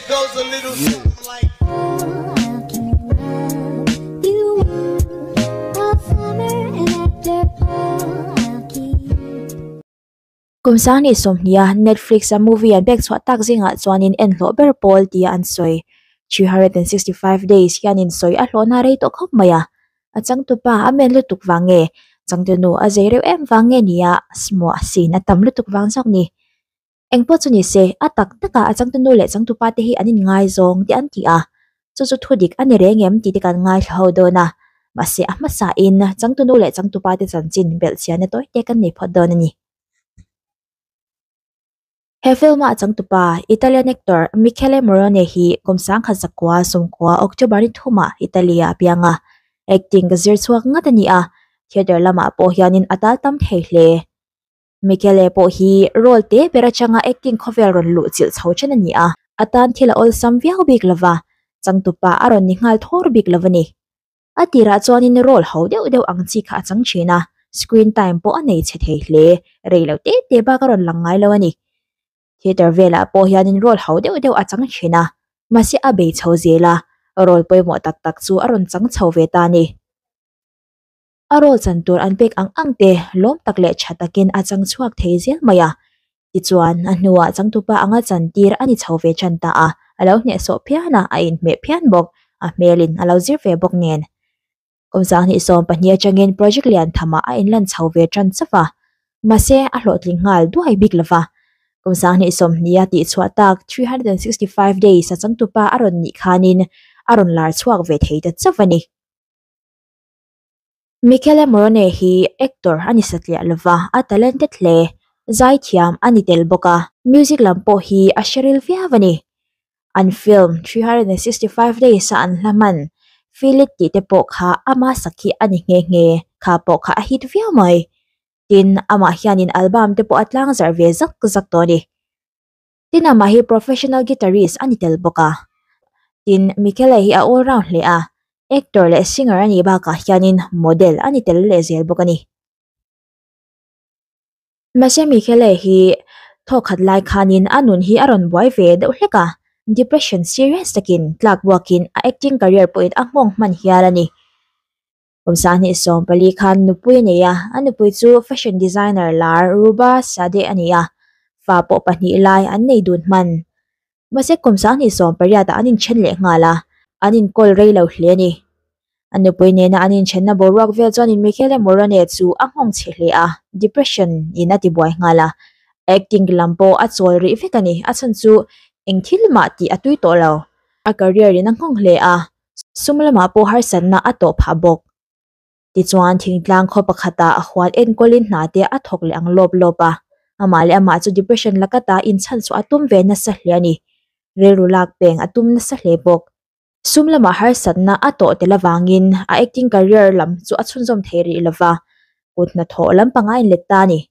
goes a little something like. Kum sang ni sawmhnia Netflix a movie an pek chhuah tak zingah chuanin en hlawh ber pawl tia an sawi. 365 days hianin sawi a hlawhna rei tawh khawp mai a. A changtupa a men lutuk vang nge, changtunu a zei reuh em vang nge nia smuah sin a tam lutuk vang zawk ni. Engpawh chu ni se, a tak takah a changtunu leh changtupa te hi an inngaizawng tih an ti a, chu chu thudik a ni reng em tih te kan ngaithla ho dawn a, mahse a hmasain changtunu leh changtupa te chanchin belhchiahna tawi te kan nei phawt dawn a ni. He film-a a changtupa Italian actor Michele Morrone hi kum sangkhat zakua sawmkua October ni thumah Italy-ah a piang a, acting ka zir chhuak ngat a ni a, theatre lamah pawh hianin a tal tam thei hle. Michele pawh hi role te ber atanga acting khawvel rawn luh chilh chho chen a ni a, a tan thil a awlsam viau bik lova, changtupa a rawn ni nghal thawr bik lo a ni. A tirah chuanin role ho deuh deuh ang chi kha a chang thin a, screen time pawh a nei chhe thei hle, rei lo te te bak a rawn lang ngai lo a ni. Theatre velah pawh hianin role ho deuh deuh a chang thin a, mahse a bei chho zel a, role pawimawh tak tak chu a rawn chang chho ve ta a ni. A role chan tur an pek ang ang te lawm tak leh tha takin a chang chhuak thei zel mai a. Tichuan, a hnuah changtupa anga chan tir a ni chho ve tan ta a, a lo hnehsawh phian a, a inhmeh phian bawk, a hmelin a lo zir ve bawk nen. Kum sanghnih 12 atangin project lian thamah a inlan chho ve tan chauh a, mahse a hlawhtling nghal duai bik lo va. Kum sanghnih 20 a tihchhuah tak 365 days a changtupa a rawn nih khanin a rawn lar chhuak ve thei ta chauh a ni. Michele Morrone hi actor a ni satliah lova, a talented hle. Zaithiam a ni tel bawk a, music lam pawh hi a hre ril viau a ni. An film 365 Days a an hla hman Feel It tih te pawh kha ama sak hi a ni nghe nghe, kha pawh kha a hit viau mai. Tin, amah hianin album te pawh a tlangzarh ve zak zak tawh a ni. Tin amah hi professional guitarist a ni tel bawk a. Tin, Michele hi a all round hle a, actor leh singer a nih bakah hianin model a ni tel leh zel bawk a ni. Mahse Michele hi thawkhat lai khanin a nun hi a rawn buai ve deuh hlek a, depression serious takin tlak buakin a acting career pawhin a nghawng hman hial a ni. Kum sanghnih 14 khan nupui a nei a, a nupui chu fashion designer lar Ruba Sadeh a ni a, fa pawh pahnih lai an nei dun hman. Mahse kum sanghnih 18 ah an inthen leh nghal a, an inkawl rei lo hle a ni. A nupui nena an inthenna boruak vel chuanin Michele Morrone chu a nghawng chhe hle a, depression in a tibuai nghal a, acting lam pawh a chawl rih vek a ni, a chhan chu eng thil mah tih a tui tawh lo. A career in a nghawng hle a, Sum lamah pawh harsatna a tawh phah bawk. Tichuan, thingtlang khaw pakhatah a huat enkawlin hna te a thawk leh ang lawp lawp a. Amah leh amah chu depression lakata inchhan chhuah a tum ve nasa hle a ni. Rilru lak peng a tum nasa hle bawk. Sum lamah harsatna a tawh tel avangin a acting career lam chu a chhunzawm thei rih lova, kut hnathawh lampang a inlet ta a ni.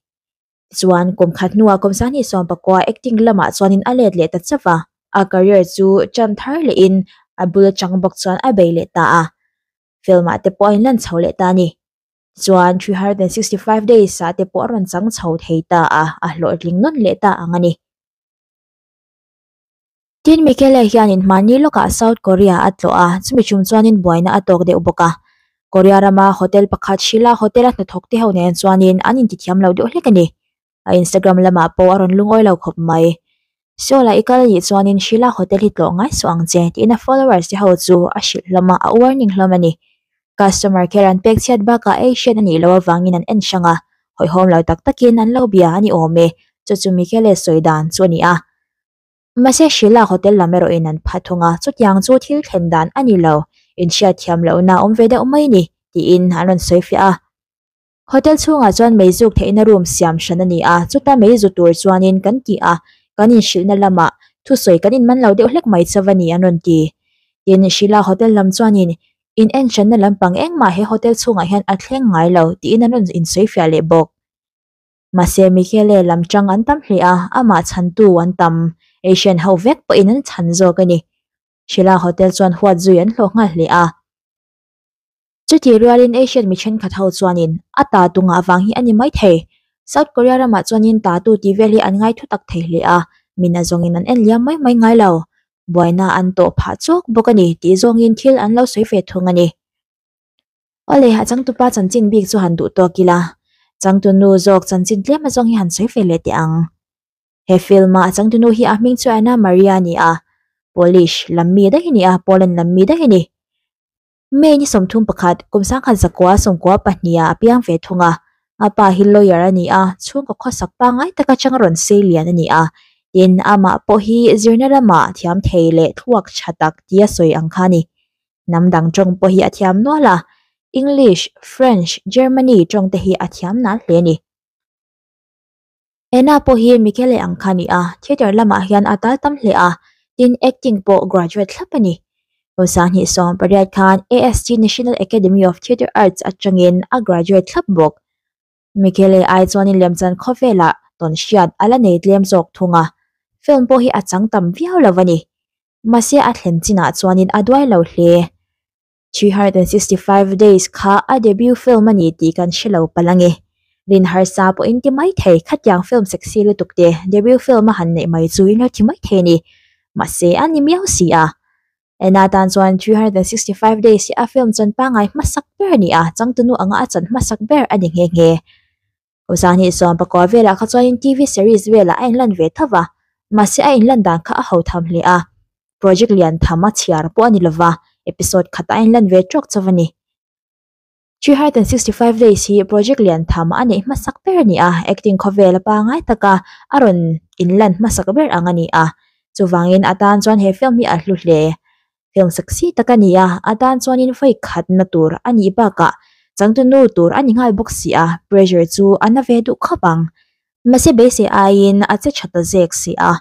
Tichuan, kum khat hnuah kum sanghnih 19 acting lamah chuanin a let leh ta chauh a, a career chu chan thar lehin a bul atang bawk chuan a bei leh ta a, film-ah te pawh a inlan chho leh ta a ni. Tichuan, 365 days-ah te pawh a rawn chang chho thei ta a, a hlawhtling nawn leh ta ang a ni. Tin, Michele hianin hmanni lawkah South Korea a tlawh a, chumi chum chuanin buaina a tawk deuh bawk a. Korea rama hotel pakhat Shilla Hotel a hnathawk te ho nen chuanin an intithiam lo deuh hlek a ni. A Instagram lamah pawh a rawn lungawi lo khawp mai. Seoul-ah i kal anih chuanin Shilla Hotel hi tlawh ngai suh ang che tiin a followers te ho chu a hrilh hlawm a, a warning hlawm a ni. Customer care an pek chhiat bakah Asian a nih loh avangin an en hrang a, hawihhawm lo tak takin an lo bia a ni awm e, chu chu Michele sawi dan chu a ni a. Mahse Shilla Hotel lam erawhin an pha thung a, chutiang chu thil thlen dan a ni lo, inhriat thiam lohna awm ve deuh mai ni, tiin an rawn sawi fiah a. Hotel chhungah chuan mei zuk theihna room siam hran a ni a, chuta mei zu tur chuanin kan ti a, kan inhrilhna lamah thusawi kan inman lo deuh hlek mai chauh a ni an rawn ti. Tin, Shilla Hotel lam chuanin in en hranna lampang engmah he hotel chhungah hian a thleng ngai lo tiin an rawn insawi fiah leh bawk. Mahse Michele lam chang an tam hle a, amah chhantu an tam. Asian ho vek pawhin an chhan zawk a ni. Shilla Hotel chuan huat zui an hlawh nghal hle a. Chutih rualin Asian mi thenkhat ho chuanin a ta tunga avang hi a ni mai thei. South Korea ramah chuanin ta tu tih vel hi an ngai thu tak thei hle a, min a zawngin an en liam mai mai ngai lo. Buaina an tawh phah chawk bawk a ni tih zawngin thil an lo sawi ve thung a ni. Awle, a changtupa chanchin bik chu han duh tawk ila, changtunu zawk chanchin tlem azawng hi han sawi ve leh teh ang. He film-a a changtunu hi a hming chu Anna Maria a ni a, Polish lam mi daih a ni a, Poland lam mi daih a ni. May ni 31, kum 1992 ah a piang ve thung a. A pa hi lawyer a ni a, chhungkaw khawsak pangngai tak atanga rawn sei lian a ni a. Tin, amah pawh hi zirna lamah thiam thei leh thluak tha tak tia sawi ang kha a ni. Hnam dang tawng pawh hi a thiam nual a, English, French, Germany tawng te hi a thiam nal hle a ni. Anna pawh hi Michele ang kha a ni a, theatre lamah hian a tal tam hle a, tin acting pawh graduate thlap a ni. Kum 2018 khan AST National Academy of Theatre Arts atangin a graduate thlap bawk. Michele ai chuanin lemchan khawvelah tawn hriat a la nei tlem zawk thung a, film pawh hi a chang tam viau lo a ni. Mahse a thlen chinah chuanin a duai lo hle. 365 Days kha a debut film a ni tih kan hre lo palh ange. Rin harsa pawhin ti mai thei, khatiang film sexy lutuk te debut film a han neih mai chu in lo ti mai thei a ni. Mahse a ni miau si a. Ena tan chuan 365 Days hi a film chan pangngai hmasak ber a ni a, changtunu anga a chan hmasak ber a ni nghe nghe. Uzani chuan pakua velah kha chuanin TV series velah a inlan ve tho va, mahse a inlan dan kha a ho tham hle a, project lian tham a chhiar pawh a ni lova, episode khatah a inlan ve tawk chauh a ni. 365 Days hi project lian tham a neih hmasak ber a ni a, acting khawvel a pangai taka a rawn inlan hmasak ber ang a ni a, chuvangin a tan chuan he film hi a hlu hle. Film sexy tak a ni a, a tan chuanin vawi khatna tur a nih bakah changtunu tur a ni nghal bawk si a, pressure chu a na ve duh khawp ang. Mahse beisei aiin a che tha ta zek si a,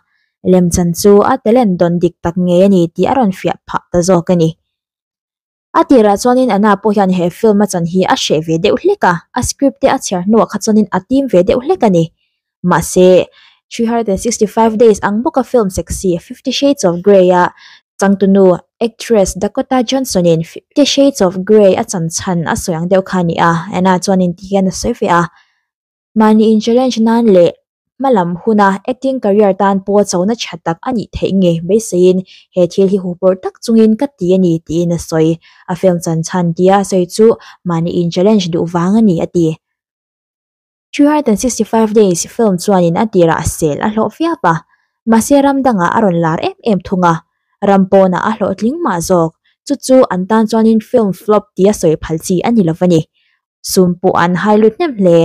lemchan chu a talent dawn dik tak ngei a ni tih a rawn fiah phah ta zawk a ni. A tirah chuanin Anna pawh hian he film a chan hi a hreh ve deuh hlek a, a script te a chhiar hnuah kha chuanin a tim ve deuh hlek a ni. Mahse, 365 Days ang bawka film sexy Fifty Shades of Grey a changtunu actress Dakota Johnson in Fifty Shades of Grey a chan chhan a sawi ang deuh kha a ni a, Anna chuanin ti hian a sawi ve a. Mahni in challenge nan leh hmalam huna acting career tan pawh chona tha tak a nih theih ngei beiseiin he thil hi huphurh tak chungin ka ti a ni tiin a sawi. A film chan chhan tia a sawi chu mahni in challenge duh vang a ni a ti. 365 Days film chuanin a tirah sel a hlawh viau a, mahse ram dangah a rawn lar em em thung a, ram pawnah a hlawhtling mah zawk, chu chu an tan chuanin film flop tia sawi phal chi a ni lo a ni. Sum pawh an hai lut hnem hle.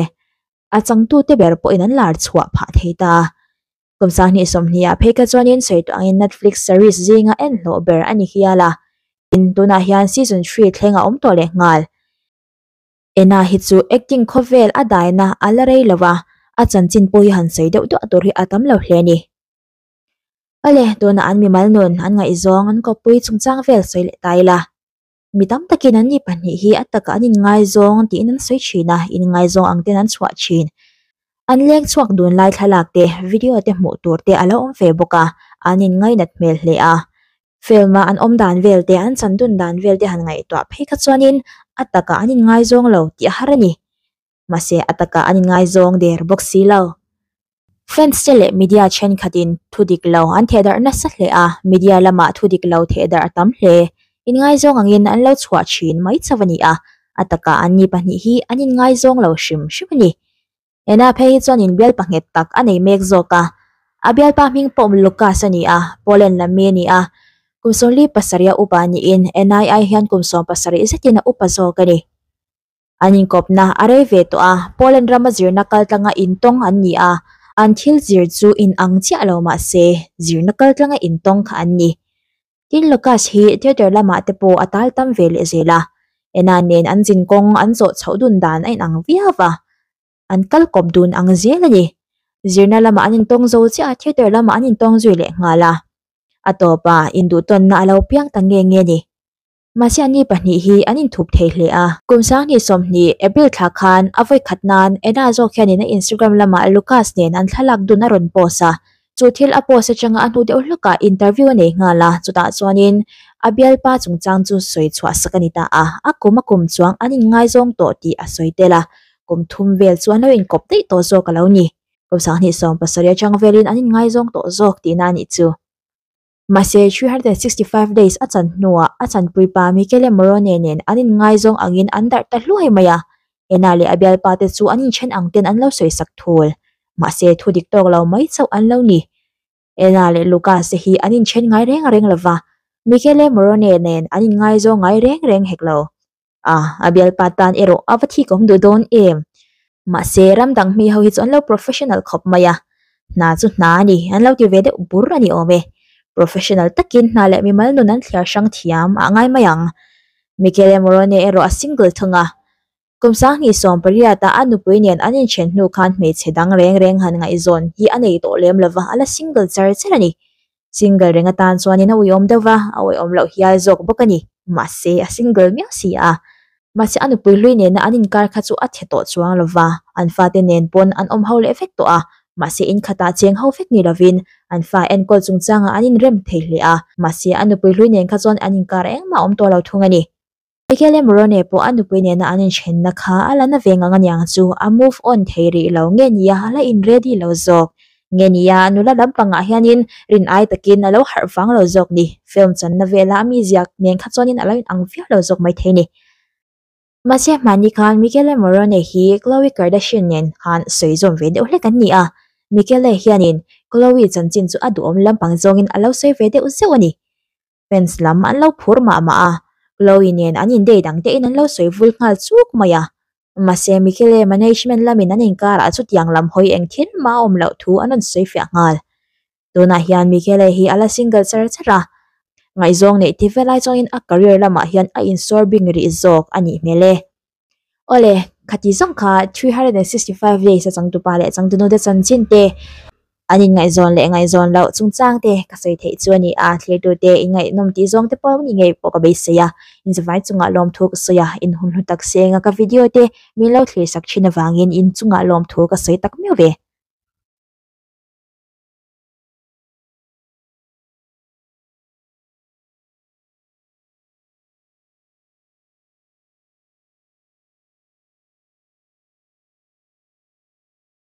A changtute ber pawhin an lar chhuah phah thei ta. Kum 2020 ah phei kha chuanin sawi tawh angin Netflix series zinga en hlawh ber a ni hial a. Tin, tunah hian season three thleng a awm tawh leh nghal. Ena hi chu acting khawvel a daina a la rei lo a, a chanchin pawh hi han sawi deuh duah tur hi a tam lo hle a ni. Awle, tunah an mimal nun, an ngaihzawng, an kawppui chungchang vel sawi leh ta ila. Mi tam takin an ni pahnih hi a takah an inngaizawng tiin an sawi thin a, inngaizawng ang ten an chhuah thin. An leng chhuak dun lai thlalak te, video te hmuh tur te a lo awm ve bawk a, an inngainat hmel hle a. Film a an awm dan vel te, an chan dun dan vel te han ngaihtuah phei kha chuanin a takah an inngaizawng lo tih a har a ni. Mahse a takah an inngaizawng der bawk si lo. Fans te leh media thenkhatin thu dik lo an thehdarh nasa hle a, media lamah thu dik lo thehdarh a tam hle. Inngaizawng angin an lo chhuah thin mai chauh a ni a, a takah anni pahnih hi an inngaizawng lo hrim hrim a ni. Ena phei hi chuan inbialpa nghet tak a nei mek zawk a, a bialpa hming pawh Lucas a ni a, Poland lam mi a ni a. Kum 47 a upa niin NII hian kum 17 zetin a upa zawk a ni. An inkawpna a rei ve tawh a, Poland rama zirna kaltlanga intawng an ni a, an thil zir chu inang chiah lo mah se, zirna kaltlanga intawng kha an ni. Tin Lucas hi theatre lamah te pawh a tal tam ve leh zel a, Ena nen an zin kawng an zawh chhoh dun dan a inang viau a, an kal kawp dun ang zel a ni. Zirna lamah an intawng zo chiah a, theatre lamah an intawng zui leh nghal a, a tawpah induhtawnna a lo piang ta nge nge a ni. Mahse anni pahnih hi an inthup thei hle a. Kum 2020 April thla khan a vawi khat nan Anna zawk hianin a Instagram lamah Lucas nen an thlalak dun a rawn post a. Chu thil a post atanga a hnu deuh hlawkah interview a nei nghal a, chutah chuanin a bialpa chungchang chu sawi chhuah sak a ni ta a. A kum a kum chuang an inngaizawng tawh tih a sawi tel a, kum thum vel chu an lo inkawp daih tawh zawk a lo ni. Kum 2017 atang velin an inngaizawng tawh zawk tihna a nih chu. Mahse, 365 Days a chan hnuah a chanpuipa Michele Morrone nen an inngaizawng angin an darh ta hluai mai a, Ena leh a bialpa te chu an inthen ang ten an lo sawisak thul. Mahse, thu dik tawk lo mai chauh an lo ni. Ena leh Lucas te hi an inthen ngai reng reng lo va, Michele Morrone nen an inngaizawng ngai reng reng hek lo. A, a bialpa tan erawh a va thik awm duh dawn em? Mahse, ram dang mi ho hi chu an lo professional khawp mai a, hna chu hna a ni, an lo ti ve deuh bur a ni awm e. Professional takin hna leh mimal nun an thliar hrang thiam a ngai mai ang. Michele Morrone erawh a single thung a. Kum 2018 a a nupui nen an inthen hnu khan hmeichhe dang reng reng han ngaihzawn hi a nei tawh lem lova, a la single char char a ni. Single reng atan chuanin a uiawm deuh va, a uiawm loh hial zawk bawk a ni. Mahse, a single miau si a. Mahse, a nupui hlui nena an inkar kha chu a chhe tawh chuang lo va, an fate nen pawn an awm ho leh vek tawh a. Mahse, in khatah cheng ho vek ni lovin an fa enkawl chungchangah an inrem thei hle a. Mahse, a nupui hlui nen kha chuan an inkar engmah a awm tawh lo thung a ni. Michele Morrone pawh a nupui nena an inthenna kha a la na ve ngang aniang chu a move on thei rih lo nge nia a la in ready lo zawk nge nia nula lampangah hianin rin ai takin a lo harh vang lo zawk ni film channa vela a miziak nen kha chuanin a lo inang viau lo zawk maithei ni. Mahse hmani khan Michele Morrone hi Khloe Kardashian nen khan sawi zawm ve deuh hlek an ni a, Michele hianin Khloe chanchin chu a duhawm lampang zawngin a lo sawi ve deuh zeuh a ni. Fans lam an lo phur mah mah a, Chloe nen an in date ang tein an lo sawi vul nghal chuk mai a. Mahse Michele management lamin an inkarah chutiang lam hawi eng thil mah a awm loh thu an rawn sawi fiah nghal. Tunah hian Michele hi a la single char char a, ngaihzawng neih ti vel lai chuangin a career lamah hian a insawr bing rih zawk a nih hmel e. Awle, khati zawng kha 365 days a changtupa leh changtunu te chanchin te, an inngaihzawn leh ngaihzawn loh chungchang te ka sawi theih chu a ni a, thlirtute inngaih nawm tih zawng te pawh ni ngei pawh ka beisei a, inzavai chungah lawmthu ka sawi a, inhun hlu tak senga ka video te min lo thlir sak thin avangin inchungah lawmthu ka sawi tak miau ve.